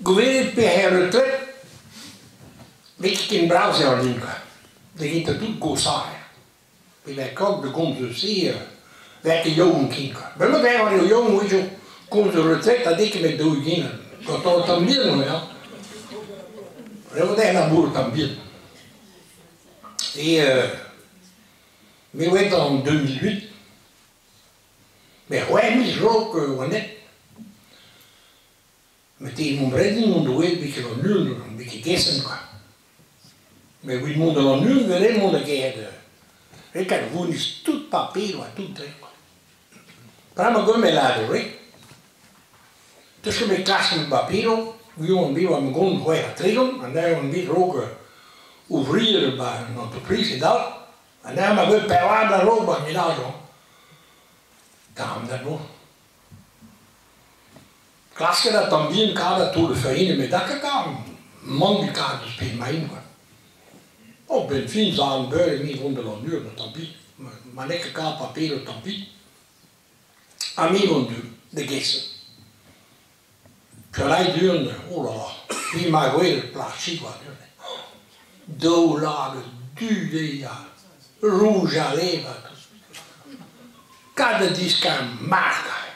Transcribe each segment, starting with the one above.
Gwelet pe er retret, n'eo ket ken bras eo an hini kwa. Da gentañ tout goshaer. Pe vez krog da gomz eus se vez ket yaouank ken kwa. Bremañ dezhañ eo yaouank a-wechoù komz eus retret ha n'eo ket met 40. Gantañ tamm bihan eo. Bremañ dezhañ labour tamm bihan. Et me oa en 2008, met c'hwec'h miz 'raok oan aet. Met e mont redin on doa bet an unan, on bet ket gessen kwa. Met evit mont d'an unan ret mont da gêr ret gounez tout paper oa tout tre kwa. Bremañ gant me lâret re. Teus ket bet klask an paperoù, on bet war ma gont 36, ha neuze on bet 'raok ouvrir 'ba an entreprise e-dal, ha neuze ma bet pevar bloaz 'raok 'ba ar menaj hañ. Tamm da noz. Klasket a tamm bihan kavet taol faenn met da ket mann kavet eus pezh emaint kwa. Oh benn fin 'za an beure me vont da Lannuon tant pis. Ma n'eo ket kavet paperoù tant pis. Ha me vont du da Gessen. Pellaet du-hont, oh là là, me 'ma gwelet plac'h kwa du-hont. Daoulagad du dezhi ha rouge à lèvres. Kad a diskar marc'h.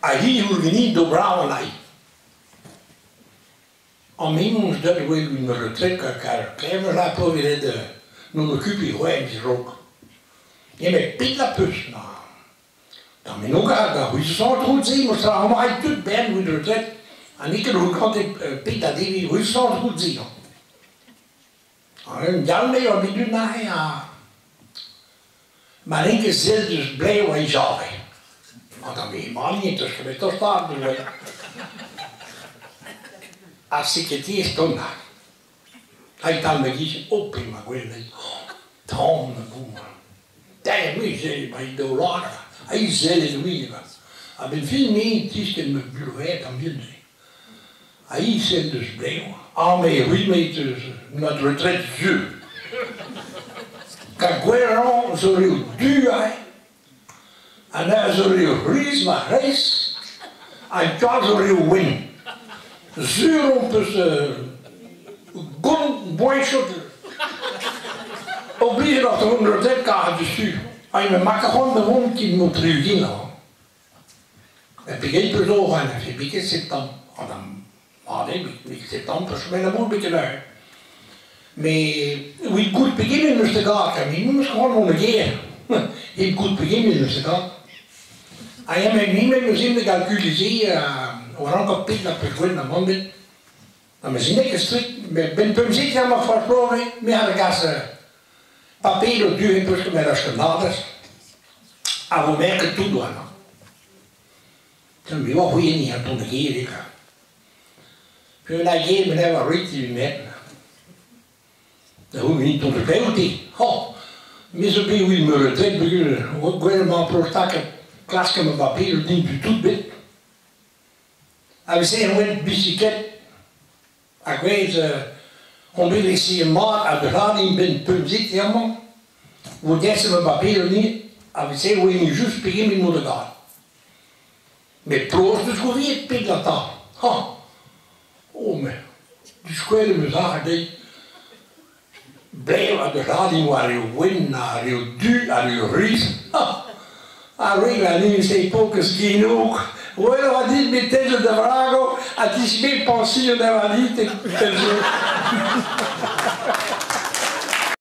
Ha hi 'c'houl ganin d'ober anezhi. An hini 'neus deuet gwell un retred kar klevet a po evit n'on okupiñ c'hwec'h miz a-raok. Nemet pet la peus na da menoù-gar da c'hwezh trout-se 'meus amañ tud bern evit retred ha n'eo ket gante pet a devi c'hwezh trout-se. Un darn eo bet deuet neuze ha ma n'eo ket sell deus blev a Jave. Ha me emañ deus ket bet tostaat Ar sekretez tomm Ha ma giz oh ma gwelet tan boum. Teir miz eo ma daoulagad ha i sellet ouiñ A-benn fin me tiskenn ma burev an bihan-se. Ha i sell deus blev. Ha me c'hwi deus notre retraite sur. Ka gwellañ zo reoù du aze, ha neuze zo reoù c'hriz ma c'hreiz, ha kalz zo reoù wenn. Sur on peus gont boeñchot oblijet oc'h da vont retraite kar dessus. Ha me makaron da vont kin mo tri-ugent hañ. E pegeit peus ober neuze, biket septembre. Mat eo, biket septembre, peus chomet labour betek neuze. Mais evit goût pegement 'meus da gaout, ha me 'meus c'hoant mont da gêr. Hep goût pegement 'meus da gaout. Ha ya met me 'meus ezhomm da galkuliñ se o rankañ pet na pet gwenn amañ bet. Ha ma zineg ket strikt, met benn pemzek eo ma folklore, me a gas paperoù du hep eus kemer ar skandalez. Ha vo merket tout warnañ. Me oa c'hwi ha dont da gêr eka. Pe na gêr me never rit met. Da c'houzout int on bev-te. Oh, me zo bet evit ma retret peogwir gwelet 'mañ prostaket klask ma paperoù din du tout bet. A-se e oan bisiklet ha gwez on bet eseet mat ha da int benn pemzek amañ. Vo deset ma paperoù-ni a-se e oan just pegement mont da gaout. Met ploz deus gouviet pet gantañ. Hañ Oh mais diskouezet 'm eus aze dezhi blev ha da din war reoù wenn ha reoù du ha reoù ruz. Ha re a neuze paourkaezh genoù. Well a dit met tennet da vragoù ha dismet pañsion a dit pell zo.